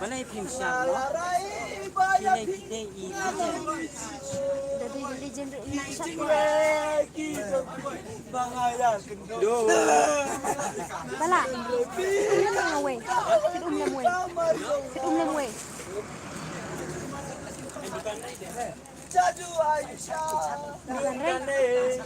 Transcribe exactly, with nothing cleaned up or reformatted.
Balei phim shah mo? Phi lei phi dei i legend. Dei i legend ruh ym nang shah mo. Bala. Phi um lem wei. Phi um lem wei. Phi um lem wei. Jadu Aisha. Bala rei.